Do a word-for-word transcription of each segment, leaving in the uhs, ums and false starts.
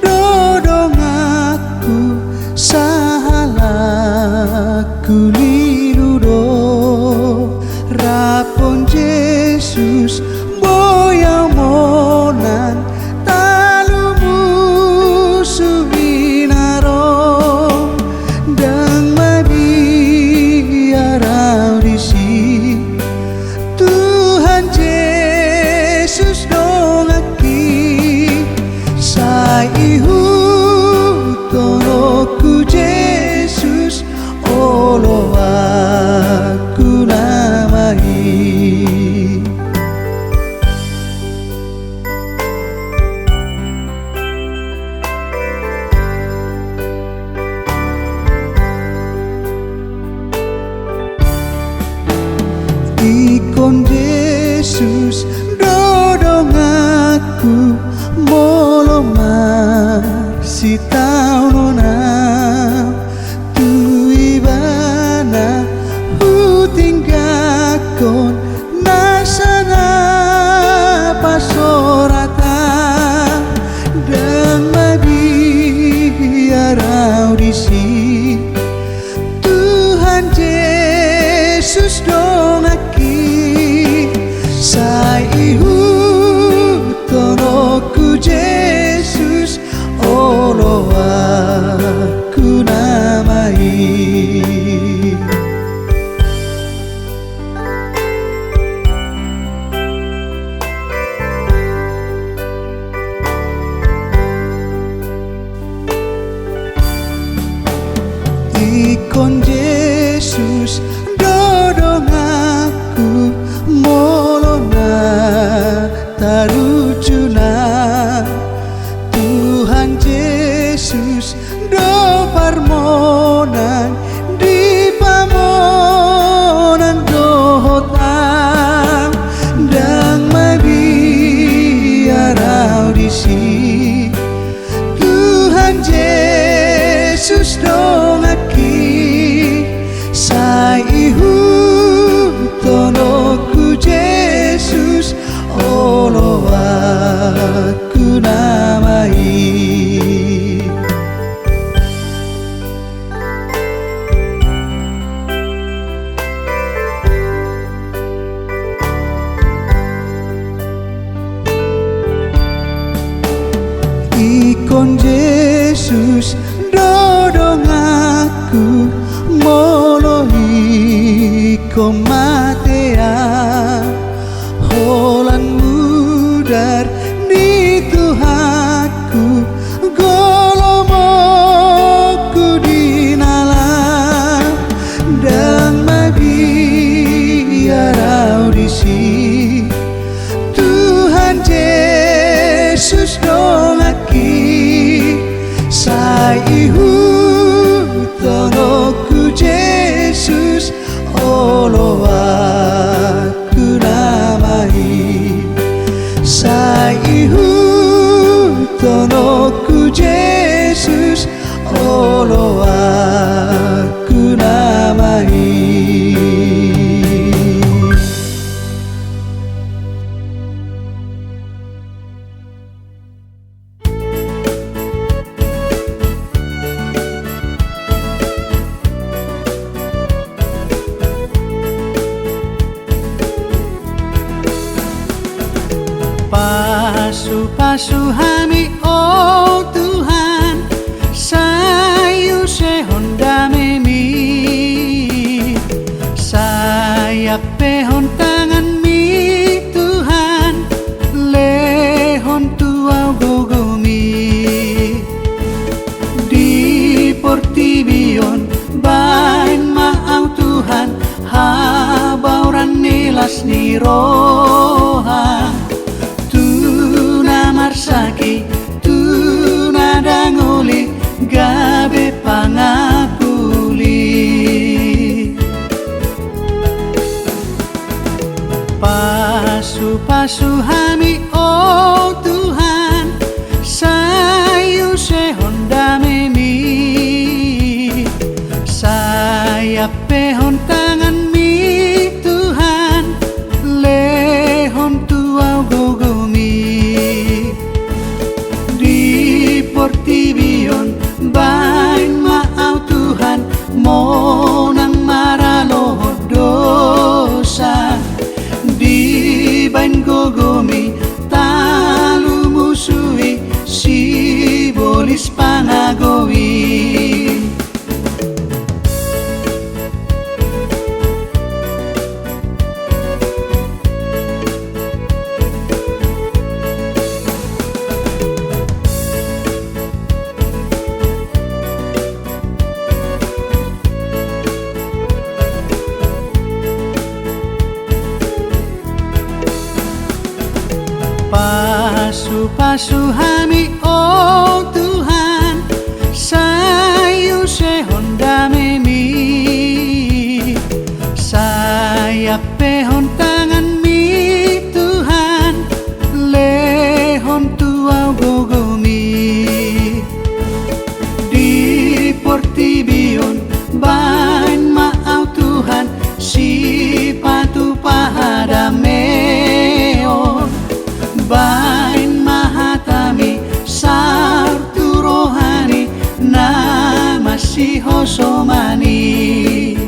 do donganku, sahalakku lilu do. Rap on Jesus, boi au monang talu musu i na ro. Ndang mabiar au disi, Tuhan Jesus donganki, sai ihuthononku Jesus, oloanku nama i. Ingkon Jesus do donganku, molo marsitaonon au, tu Ibana hutinggangkon nasa na pasoratan. Ndang mabiar au disi, Tuhan Jesus donganki, sai ihuthononku Jesus, oloanku nama i. Ingkon Jesus do donganku, molo na tarujuna, Tuhan Jesus do parmonang di pamonang dohot au. Ndang mabiar au disi, Tuhan Jesus donganki, sai ihuthononku Jesus, oloanku nama i. Ingkon Jesus do donganku, molo ingkon mate au, holan mudar ni Tuhanku, golomonku dinalan. Ndang mabiar au disi, Tuhan Jesus donganki, sai ihuthononku Jesus, oloanku nama i. Sai ihuthononku Jesus, oloanku nama i. Pasupasu hami, o Tuhan, sai usehon damemi, sai ampehon tanganmi, Tuhan, lehon tu au gogomi. Di portibi on baen ma au, Tuhan, habaoran ni las ni roham, tu na marsakit, tu na dangoli, gabe pangapuli. Pasupasu hami, o Tuhan, sai usehon damemi, sai ampehon tanganmi, Tuhan, lehon tu au gogomi. Di Pasu-pasu hami, o Tuhan, sai usehon damemi. Sai ampehon tanganmi, Tuhan, lehon tu ahu gogomi. Di portibi on baen ma ahu, Tuhan, sipatupa hadameon. Baen ma hatami saur tu rohani na masihosomani.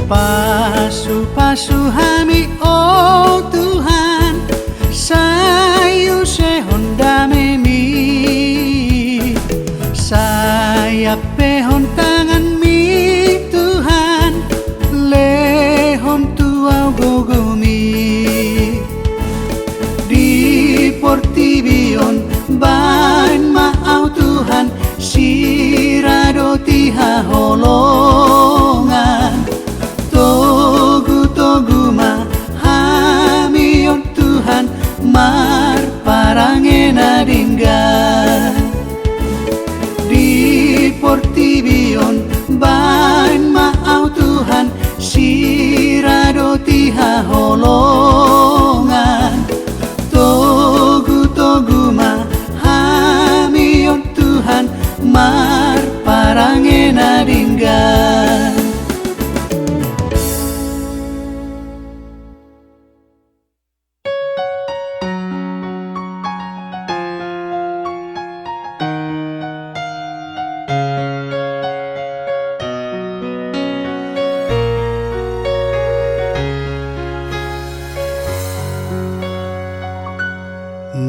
Pasu-pasu hami, o Tuhan, sai usehon damemi. Sai ampehon tanganmi, Tuhan, lehon tu ahu gogomi. Di portibi on baen ma ahu, Tuhan, sira dohot haholongan. Togu-togu ma hami on, Tuhan, marparange na denggan. Di portibi on baen ma ahu, Tuhan, sira dohot haholongan. Togu-togu ma hami on, Tuhan, marparange na denggan.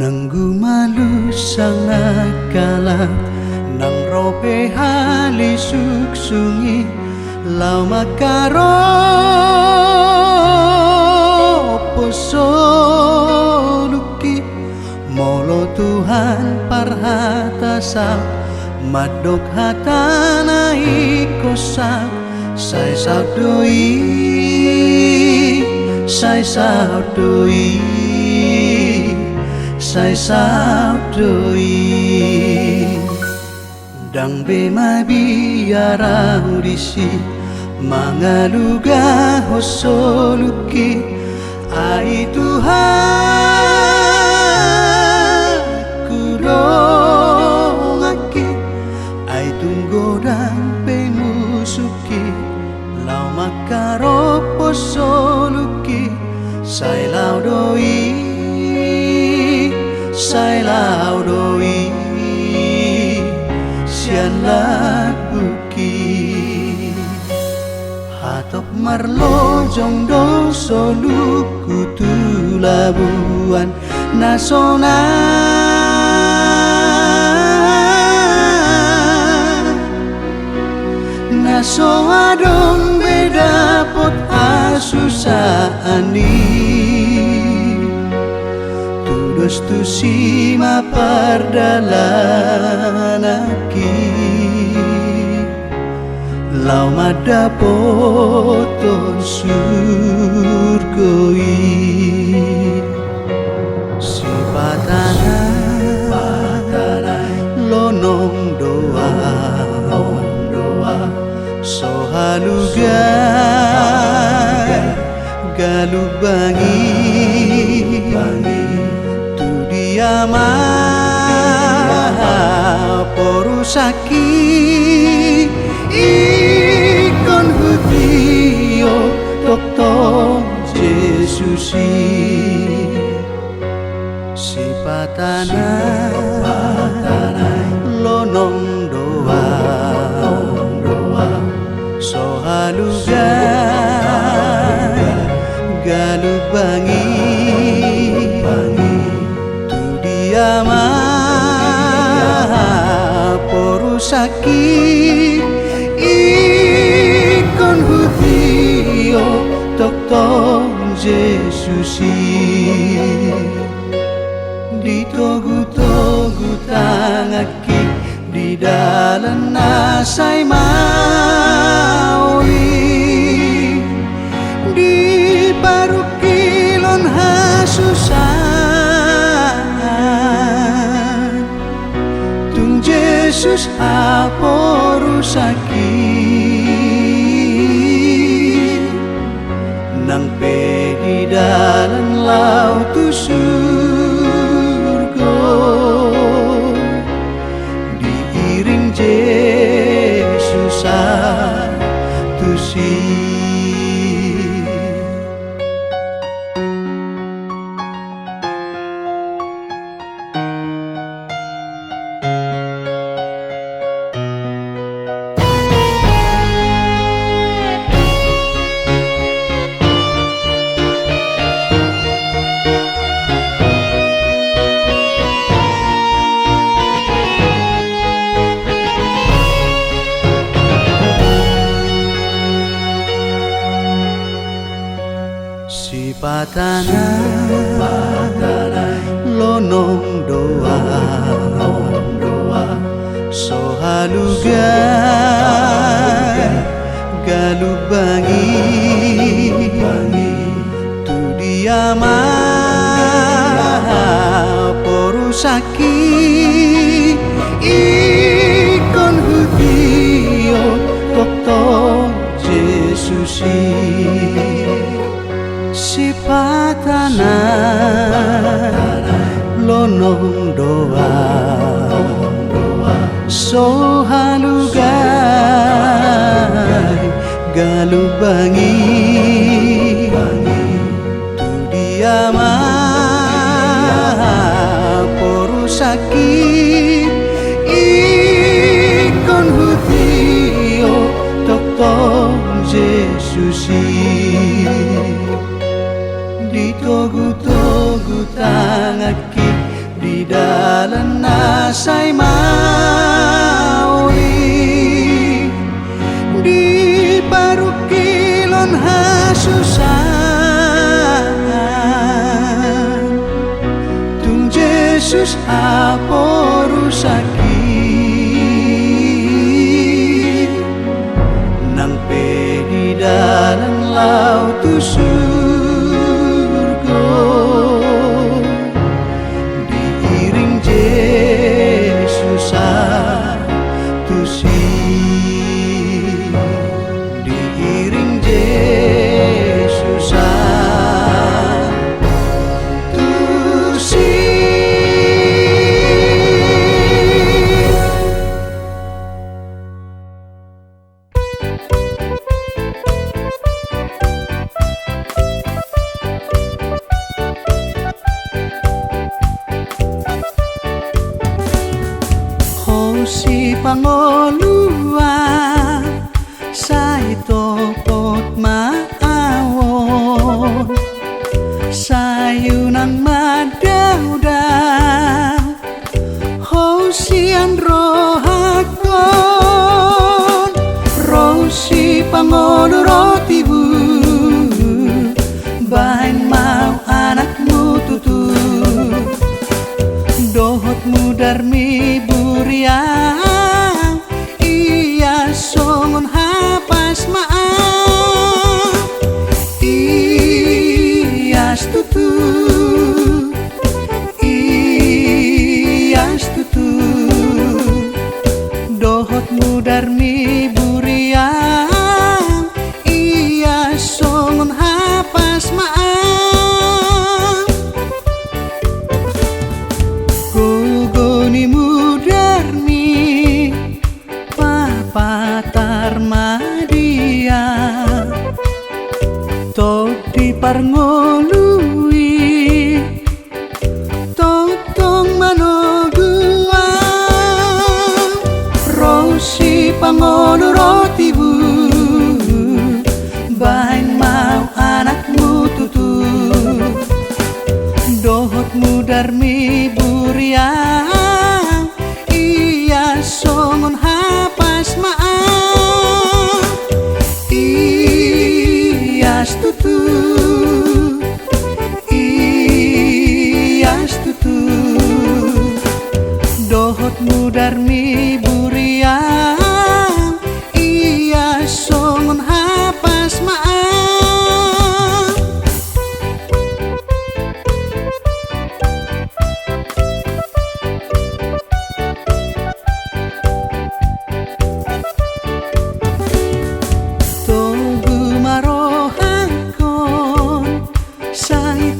Nang gumalu sanga kalak, nang ro pe halisuk sungi, laho mangkarophon soluki. Molo Tuhan parhata saut, mandok hatana ingkon saut, sai saut do i, sai saut do i, sai saut do i. Ndang be mabiar ahu disi, mangalugahon soluki. Ai Tuhanku donganki, ai tung godang pe musuki, laho mangkarophon soluki. Sai laho do i, sai laho do i, sian lambungki. Hatop marlojong do soluku tu labuan na sonang. Na so adong be dapot hasusaan i, tudos tusi ma pardalananki. Laho mandapothon surgo i. Sipata nai lonong do ahu, so halugaon galup bangi tu dia ma porusangki. Ingkon hutio tongtong Jesus i. Sipata nai lonong do ahu, so halugaon galup bangi tu dia ma porusangki. Ingkon hutio tongtong Jesus i. Ditogutogu tanganki di dalan na sai maol i, di parungkilon Tusan, tung Jesus aporusaki, nang pe di dalan laho tu surgo, diiring Jesus tusi. Sipata nai, sipata nai, lonong do ahu, lonong do ahu, so halugaon, galubangi, galubangi, tu dia ma aporusangki, ingkon hutio tongtong Jesus i. Sipata nai, lonong do ahu, so halugaon, galubangi, tu dia ma aporusangki, ingkon hutio tongtong Jesus i. Ditogutogu tanganki di dalan na sai maol i, di parungkilon hasusaan, tung Jesus aporusangki, nang pe di dalan laho tu surgo, diiring Jesus tusi, diiring Jesus tusi. Ho Sipangolu ahu, sai topot ma ahu on, sai unang mandaodao ho sian rohangkon. Ro Sipangolu ro tibu, bahen ma ahu anakmu tutu, dohot mudarmi buriang, ias songon hapas ma ahu, ias tutu, ias tutu, dohot mudarmi buriang, ias songon hapas ma ahu. Gogo ni mudarmi, papatar ma dia, tondi parngolu i tongtong manogu ahu. Ro Sipangolu ro tibu, bahen ma ahu anakmu tutu, dohot mudarmi buriang, ias songon hapas ma ahu, ias tutu, ias tutu, dohot mudarmi buriang, ias songon hapas ma ahu.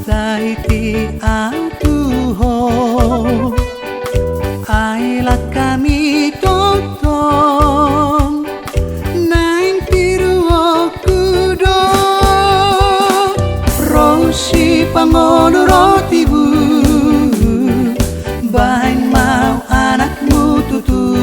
Taiti au tu Ho, ai langkami tongtong naeng tiruonku do. Ro sipangolu rotibu, baen ma au anakmu tutu.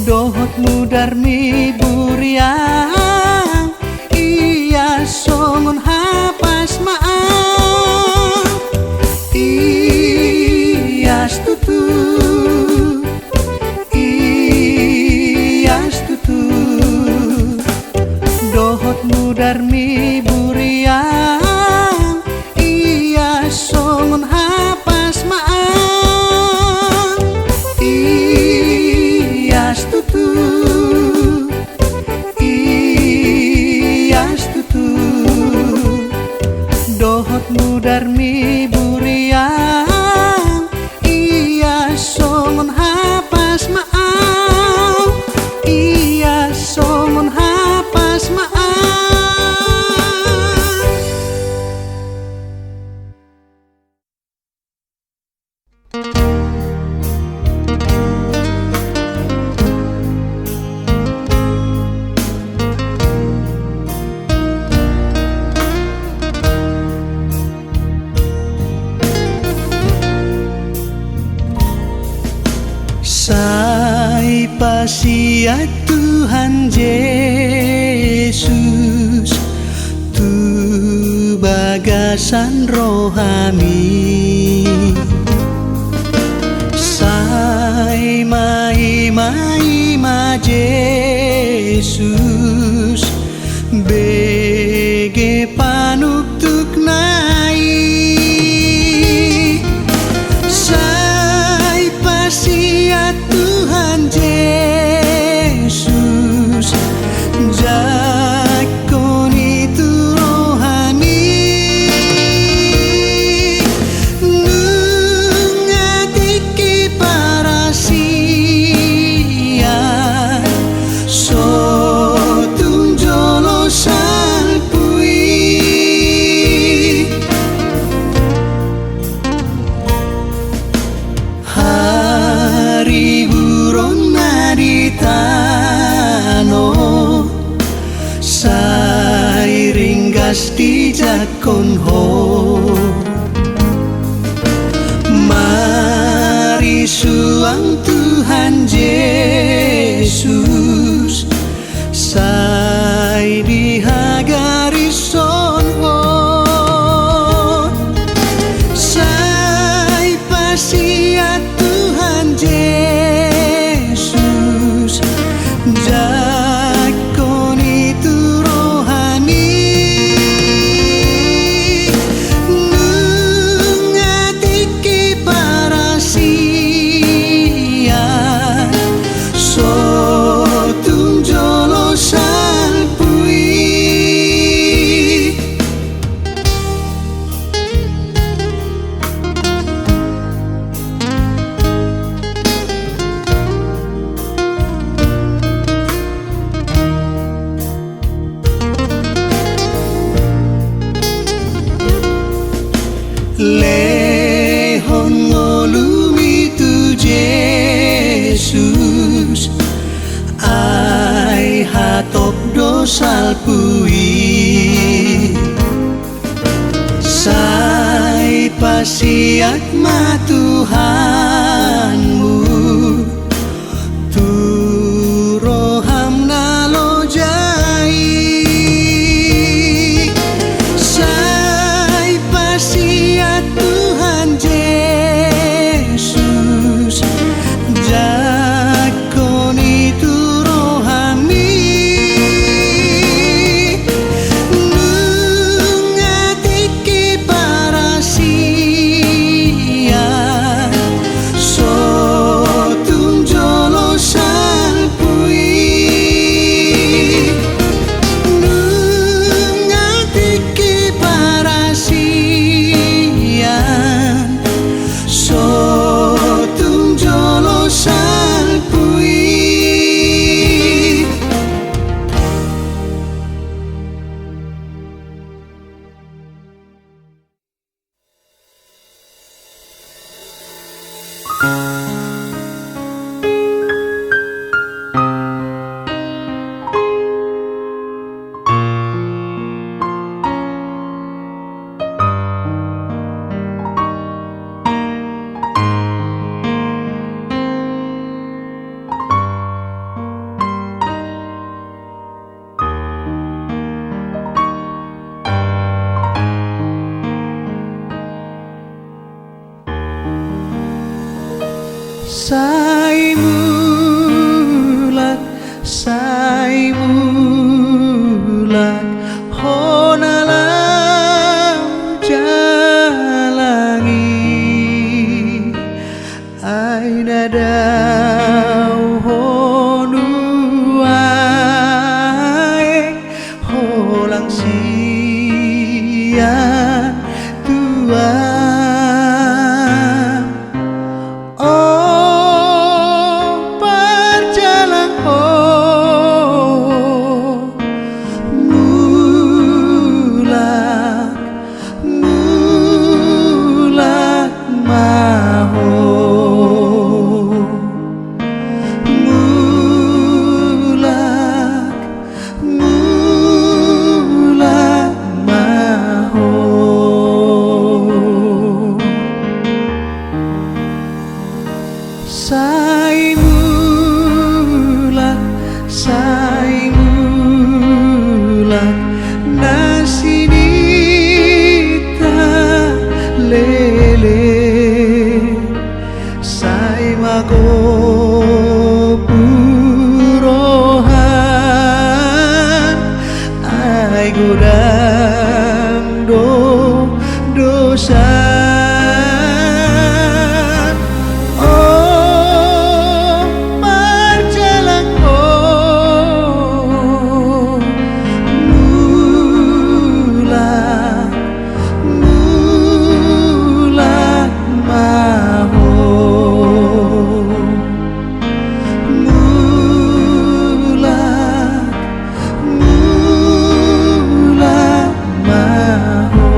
Dohot mudarmi buriang, ia songon hapas ma au. Ias tutu, ias tutu. Dohot mudarmi buriang, ia songon hapas ma au. Ias tutu, ias tutu. Dohot mudarmi buriang, ia songon hapas ma au. Ia songon hapas ma au. Sai pasian Tuhan Jesus tu bagasan rohami. Sai ma i, ma i ma Jesus, bege panuktukna i. Sai pasian Tuhan Jesus, jangkon i tu rohami. Nunga tingki parasian, so tung jolo salpu i. Hariburonna di tano, sai ringgas dijangkon Ho. Marisuang Tuhan Jesus, sai dihagarishon Ho. Sai pasian Tuhan Jesus, jangkon i tu rohami. Nunga tingki parasian, so tung jolo salpu i. Lehon ngolumi tu Jesus, ai hatop do salpu i. Sai pasian ma Tuhanmu tu roham na loja i. Sai pasian Tuhan Jesus, jangkon i tu rohami. Nunga tingki parasian, Sai mulak, sai mulak, ho na laho jalang i. Ai na dao ho nuaeng, holang sian tuamu. O parjalang ho, mulak, mulak ma ho. Mulak, mulak ma ho. Sai mulak, sai mulak, na sininta lele. Sai magopu roha, ai godang do dosa. O parjalang ho, mulak, mulak ma ho. Mulak, mulak ma ho.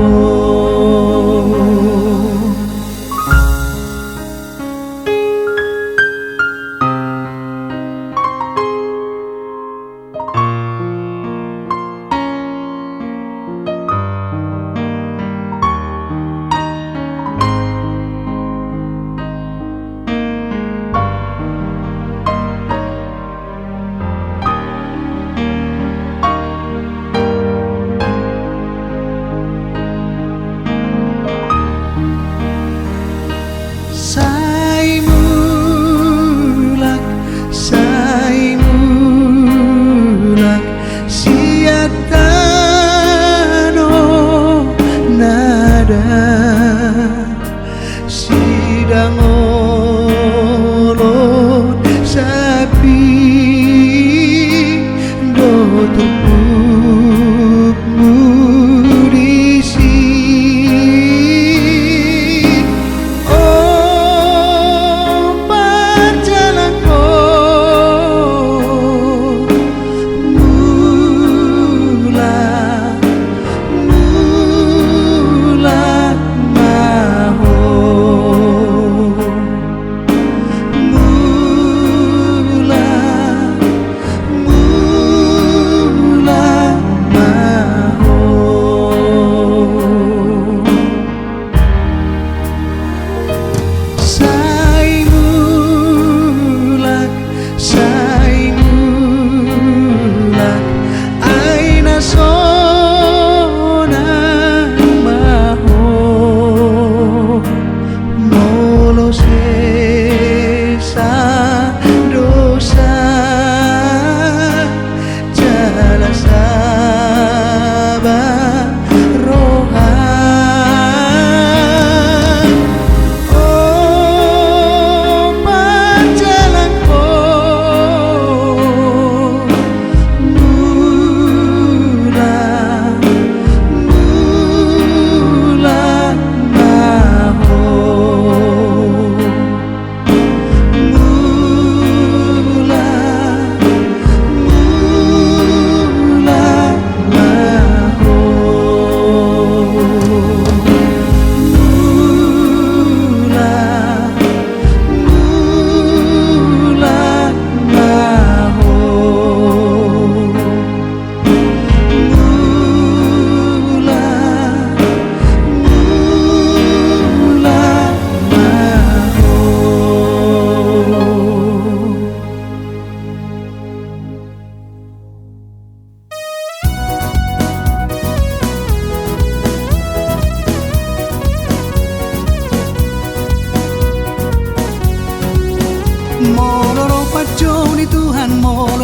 Sai mulak, sai mulak, sian tano na da sidang olon sapi do turpukmu disi. O parjalang ho, mulak, mulak ma ho.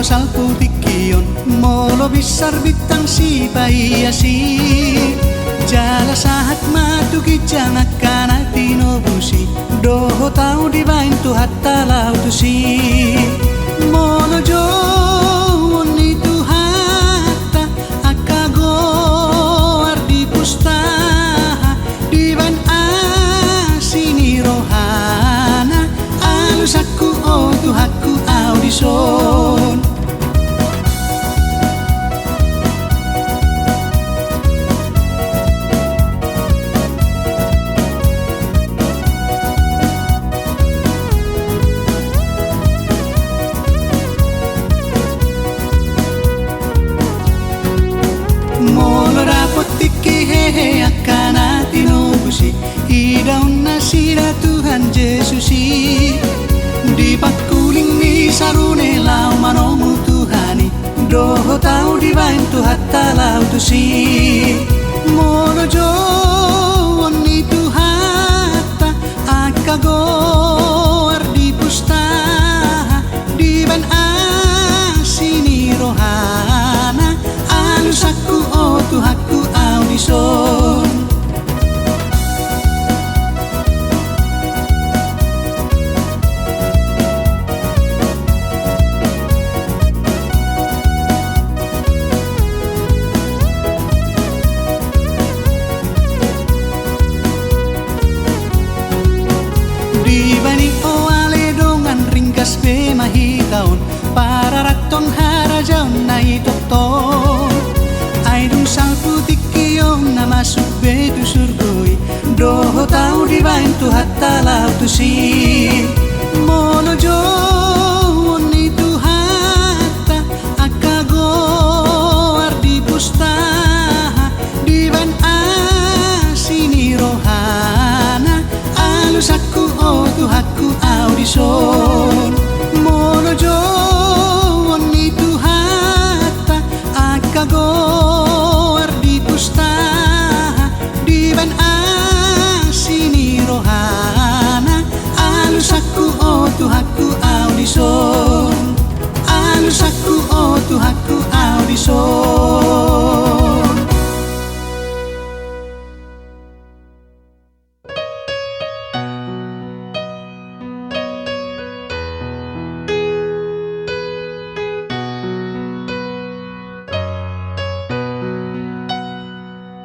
Salpu tingki on, molo binsar bintang sipaias i, jala sahat ma tu ginjang angka na tinobus i, dohot ahu dibaen Tuhanta laho tusi. Molo jouon ni Tuhanta angka goar di pustaha, dibaen asi ni rohana, alusanku, o Tuhanku, ahu dison. Molo dapot tingki hehe angka na tinobus i, idaon nasida Tuhan Jesus i. Di pangkuling ni sarune laho manomu Tuhan i, dohot ahu dibaen Tuhanta laho tusi. Molo jouon ni Tuhanta angka goar di pustaha, dibaen asi ni rohana, alusanku, o Tuhanku, ahu dison. Dibaen i, o ale dongan, ringgas be ma hita on pararathon harajaon na i tongtong. Ai dung salpu tingki on na masuk be tu surgo i, dohot ahu dibaen Tuhanta laho tusi. Molo jouon ni Tuhanta angka goar di pustaha, dibaen asi ni rohana, alusanku, o Tuhanku, ahu dison. Molo jouon ni Tuhanta angka goar di pustaha, dibaen asi ni rohana, alusanku, o Tuhanku, ahu dison. Alusanku, o Tuhanku, ahu dison.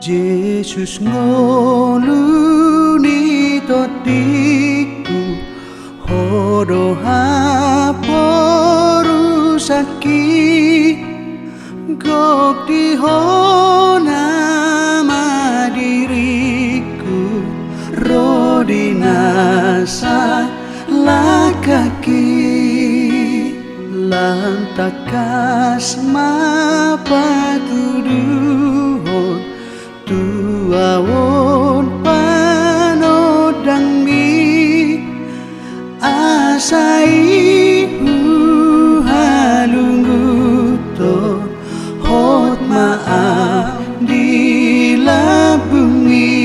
Jesus, ngolu ni tondingku, Ho do haporusangki, gok di Ho nama diringku, ro di nasa langkangki. Lam tangkas ma patuduhon tu ahu on panondangmi, asa i huhalungunhon, hot ma ahu di lambungmi.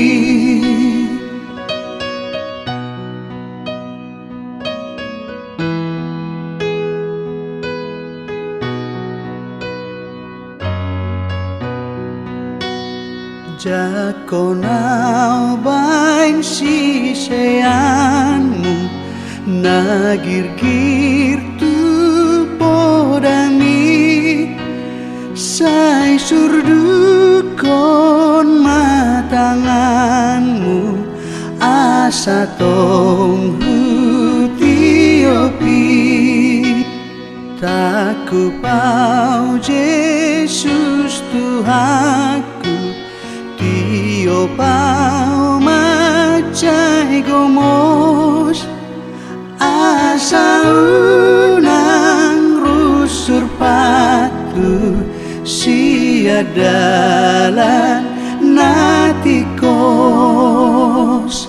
Jangkon ahu baen siseanmu na girgir tu podami, sai surdukkon ma tanganmu, asa tong hutiopi. Tangkup ahu Jesus Tuhanku, tiop ahu mansai gomos, asa unang rusur patu sian dalan na tingkos.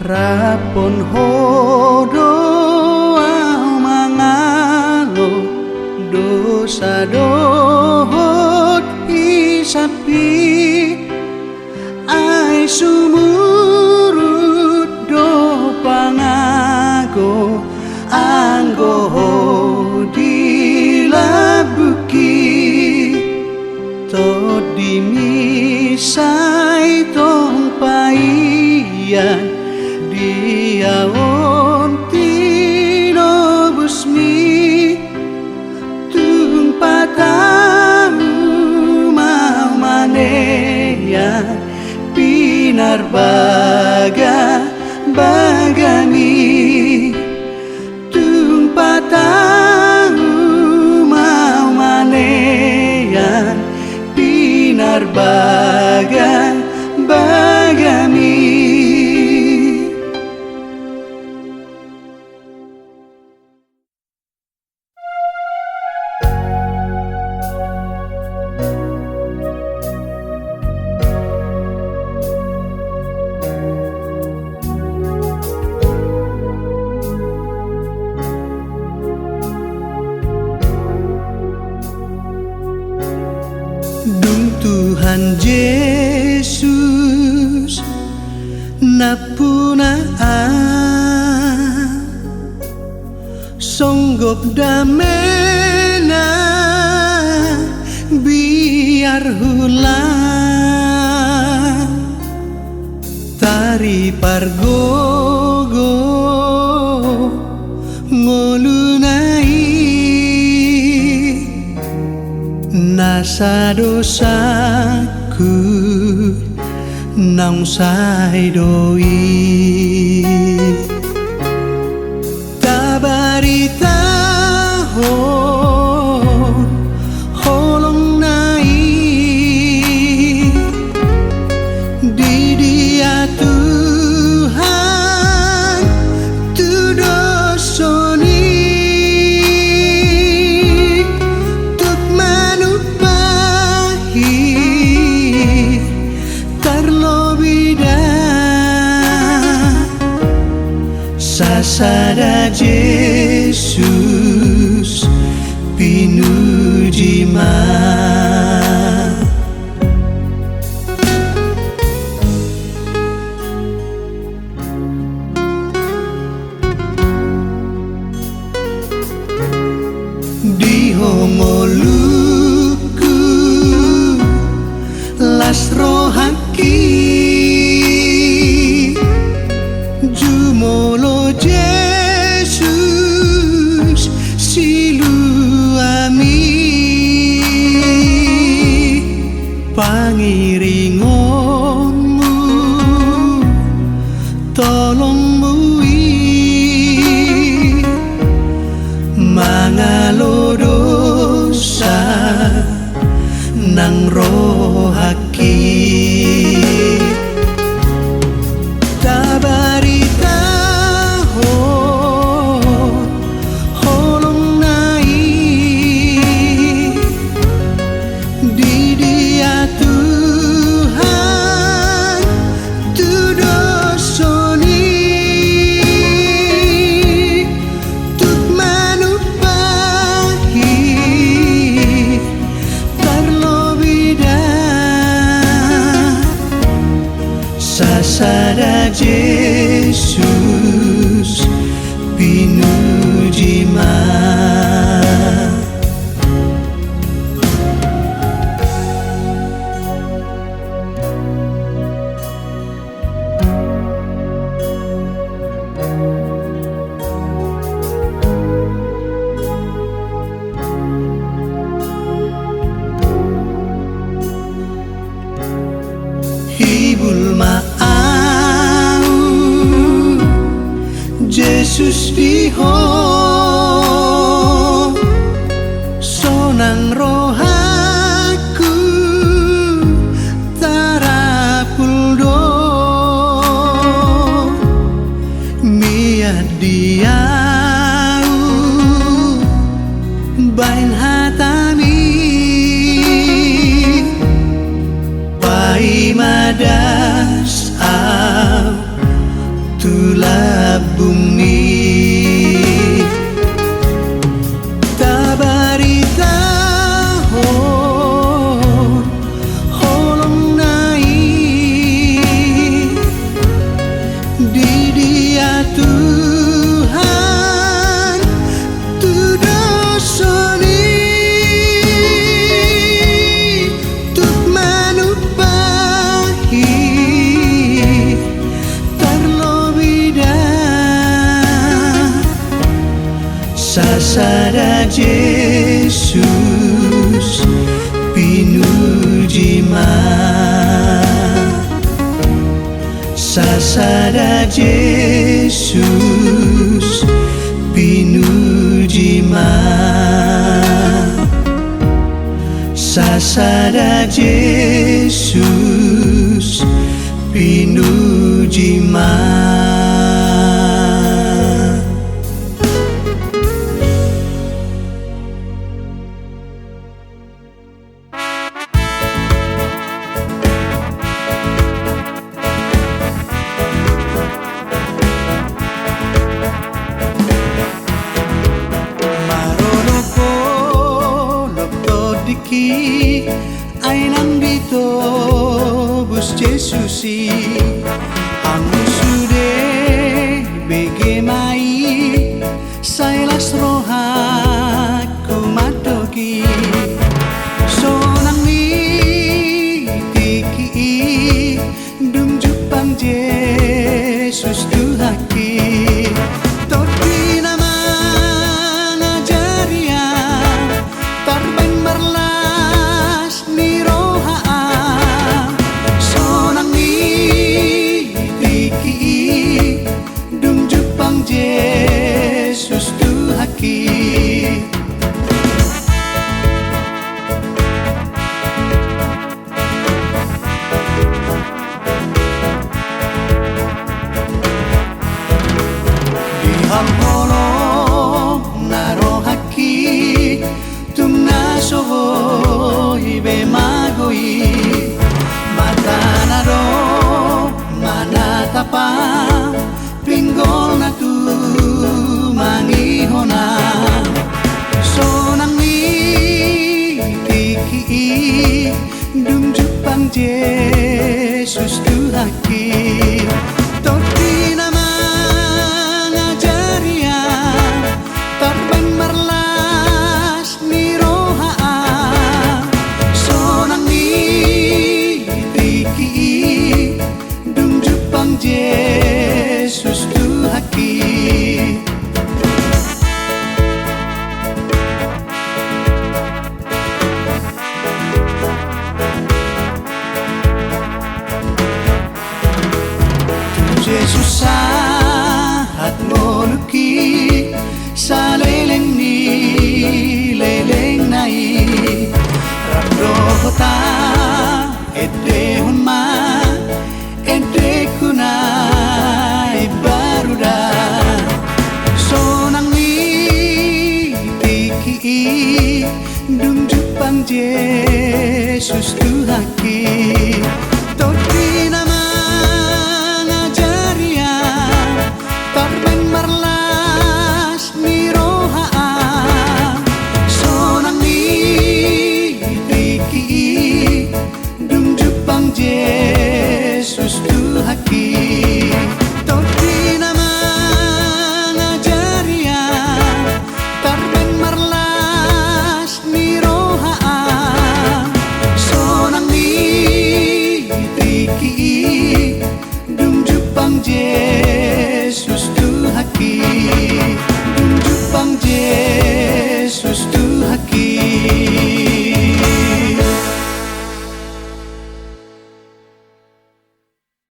Raphon Ho do ahu mangalo dosa dohot hisap i. Anggo ho di lambungki, tondimi sai tong paian, dia on tinobusmi. Tung patau ma au manean pinarbagabagami. Tung patau ma au manean pinarbagabagami. Dung Tuhan Jesus nampuna au, songgop damena biar hulang, taripargogo ngoluna i, nasa dosangku naung sai do i. Tabaritahon holongna i, di dia Tuhan tudoson i, tuk manumpahi tarlobi da sasada Jesus, pinuji ma. Di ho ngolungku, las rohangki, jumolo Jesus siluam i, pangiringonmu, tolongmu i, mangalo dosa nang rohangki. Tabaritahon holongna i, di dia Tuhan tudoson i, tuk manumpahi tarlobi da sasada Jesus, pinuji ma. Hibul ma au, Jesus, di ho, sonang rohangku tarapul do. Mian di au baen hatami, paima das au tu lambungmi. Tabaritahon holongna i, di dia Tuhan Sasada Jesus, pinuji ma. Sasada Jesus, pinuji ma. Sasada Jesus, pinuji ma. Marolopolop tondingki, ai nang ditobus Jesus i. Hamu sude bege ma i, sai las rohangku mandok i. Sonang ni tingki i, dung jumpang Jesus Tuhanki. Tondi na mangajari ahu, tarbaen marlas ni roha ahu. Sonang ni tingki i, dung jumpang Jesus Tuhanki. Di holong na rohangki, tung na so boi be magou i. Mata na do manatap ahu, pinggol na tumangihon ahu. Sonang ni tingki i, dung jumpang Jesus Tuhanki. Tondi na mangajari ahu, tarbaen marlas ni roha ahu. Sonang ni tingki i, dung jumpang Jesus Tuhanki. Tu Jesus sahat ngolungki, saleleng ni lelengna i. Rap dohot ahu, endehon ma endengku na imbaru da. Sonang ni tingki i, dung jumpang Jesus Tuhanki.